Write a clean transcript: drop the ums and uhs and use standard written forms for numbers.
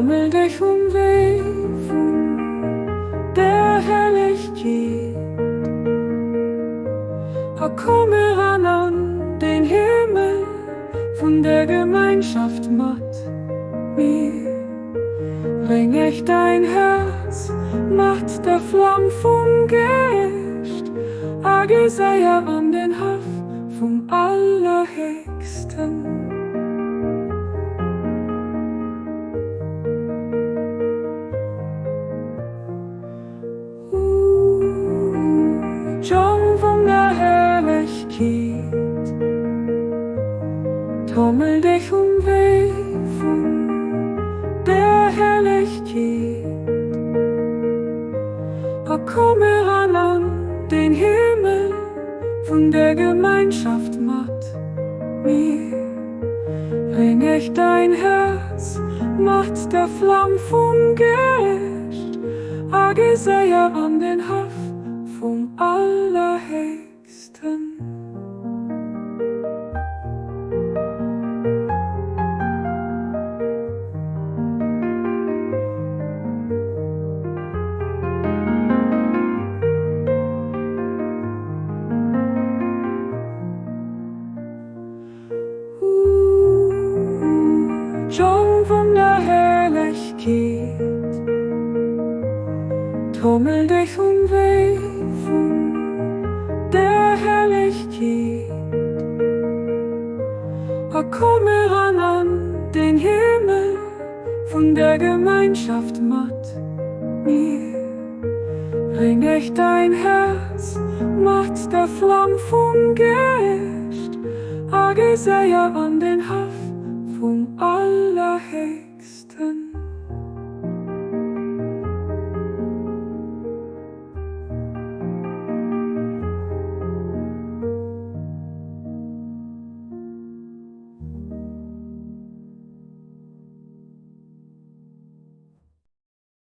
Tommel dech um Wee vun der Herrlechkeet a komm eran an den Himmel vun der Gemeinschaft mat mir. Bréng ech däin Häerz mat der Flam vum Geescht a gi séier an den Haff vum Allerhéchsten. Jong vun der Herrlechkeet, tommel dech um Wee vun der Herrlechkeet a komm eran an den Himmel vun der Gemeinschaft mat mir. Bréng ech däin Häerz mat der Flam vum Geescht a gi séier an den Haff vum Allerhéchsten. Jong vun der Herrlechkeet, Tommel dech um Wee vun der Herrlechkeet a komm eran an den Himmel vun der Gemeinschaft mat mir. Bréng ech däin Häerz mat der Flam vum Geescht a gi séier an den Haff vum Allerhéchsten.